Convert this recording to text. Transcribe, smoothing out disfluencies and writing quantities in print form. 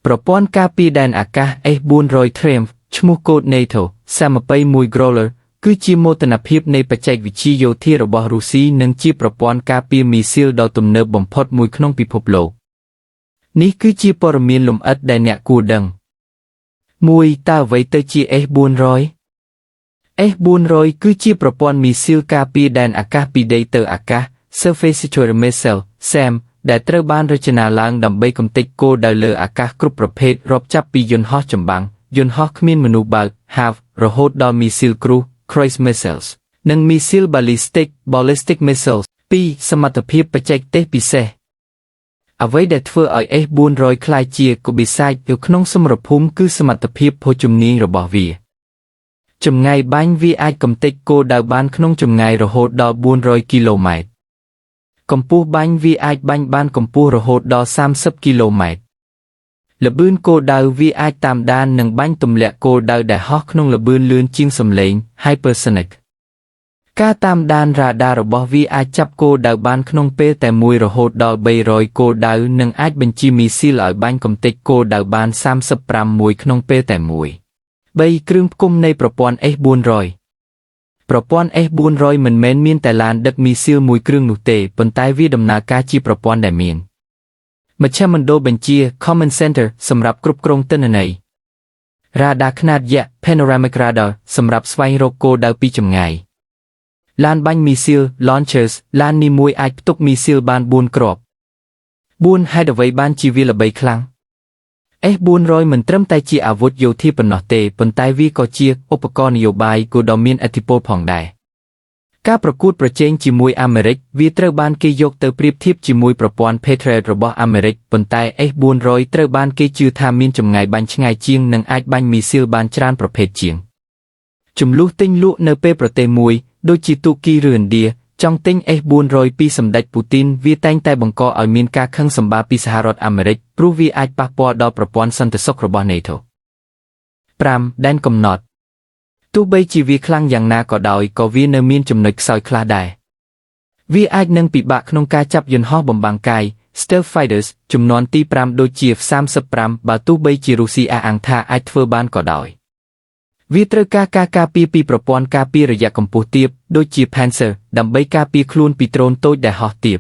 ប្រព័ន្ធការពារដែនអាកាស S-400 Triumph ឈ្មោះកូដ NATO 31 Growler គឺជាមោទនភាពនៃបច្ចេកវិទ្យាយោធារបស់រុស្ស៊ីនិងជាប្រព័ន្ធការពារមីស៊ីលដ៏ទំនើបបំផុតមួយក្នុងពិភពលោកនេះគឺជាព័ត៌មានលម្អិតដែលអ្នកគួរដឹង1តើអ្វីទៅជា S-400 S-400 គឺជាប្រព័ន្ធមីស៊ីលការពារដែនអាកាសពីដីទៅអាកាស Surface to Air Missile SAM ដែលត្រូវបានរចនាឡើងដើម្បីកម្ទេចគោលដៅលើអាកាសគ្រប់ប្រភេទរាប់ចាប់ពីយន្តហោះចម្បាំងយន្តហោះគ្មានមនុស្សបើក HAV រហូតដល់មីស៊ីលគ្រួស Cruise Missiles និងមីស៊ីល Ballistic Missiles 2សមត្ថភាពបច្ចេកទេសពិសេសអ្វីដែលធ្វើឲ្យ S-400 ក្លាយជាកុបិសាចនៅក្នុងសមរភូមិគឺសមត្ថភាពភោជំនាញរបស់វាចម្ងាយបាញ់វាអាចកម្ទេចគោលដៅបានក្នុងចម្ងាយរហូតដល់400គីឡូម៉ែត្រកម្ពស់បាញ់វាអាចបាញ់បានកម្ពស់រហូតដល់30គីឡូម៉ែត្រល្បឿនគោលដៅវាអាចតាមដាននិងបាញ់ទម្លាក់គោលដៅដែលហោះក្នុងល្បឿនលឿនជាងសំឡេង Hypersonic ការតាមដានរ៉ាដារបស់វាអាចចាប់គោលដៅបានក្នុងពេលតែមួយរហូតដល់300គោលដៅនិងអាចបញ្ជាមីស៊ីលឲ្យបាញ់កម្ទេចគោលដៅបាន35មួយក្នុងពេលតែមួយ3គ្រឿងផ្គុំនៃប្រព័ន្ធ S-400 ប្រព័ន្ធ S-400 មិនមែនមានតែឡានដឹកមីស៊ីលមួយគ្រឿងនោះទេប៉ុន្តែវាដំណើរការជាប្រព័ន្ធដែលមានមជ្ឈមណ្ឌលបញ្ជា Command Center សម្រាប់គ្រប់គ្រងទិន្នន័យរ៉ាដាខ្នាតយក្ស Panoramic Radar សម្រាប់ស្វែងរកគោលដៅពីចម្ងាយឡានបាញ់មីស៊ីល Launchers ឡាននីមួយអាចផ្ទុកមីស៊ីលបាន4គ្រាប់4ហេតុអ្វីបានជាវាល្បីខ្លាំង S-400 មិនត្រឹមតែជាអាវុធយោធាប៉ុណ្ណោះទេប៉ុន្តែវាក៏ជាឧបករណ៍នយោបាយគោលដ៏មានឥទ្ធិពលផងដែរការប្រកួតប្រជែងជាមួយអាមេរិកវាត្រូវបានគេយកទៅប្រៀបធៀបជាមួយប្រព័ន្ធ Patriot របស់អាមេរិកប៉ុន្តែ S-400 ត្រូវបានគេជឿថាមានចម្ងាយបាញ់ឆ្ងាយជាងនិងអាចបាញ់មីស៊ីលបានច្រើនប្រភេទជាងជម្លោះទិញលក់នៅពេលប្រទេសមួយដូចជាទូគីឬឥណ្ឌាចង់ទិញ S-400 ពីសម្ដេចពូទីនវាតែងតែបង្កឲ្យមានការខឹងសម្បាពីសហរដ្ឋអាមេរិកព្រោះវាអាចប៉ះពាល់ដល់ប្រព័ន្ធសន្តិសុខរបស់ NATO 5ដែនកំណត់ទោះបីជាវាខ្លាំងយ៉ាងណាក៏ដោយក៏វានៅមានចំណុចខ្សោយខ្លះដែរវាអាចនឹងពិបាកក្នុងការចាប់យន្តហោះបំបាំងកាយ Stealth Fighters ជំនាន់ទី5ដូចជា F-35 បើទោះបីជារុស្ស៊ីអះអាងថាអាចធ្វើបានក៏ដោយវាត្រូវការការការពារពីប្រព័ន្ធការពាររយៈកម្ពស់ទាបដូចជា Pantsir ដើម្បីការពារខ្លួនពីដ្រូនតូចដែលហោះទាប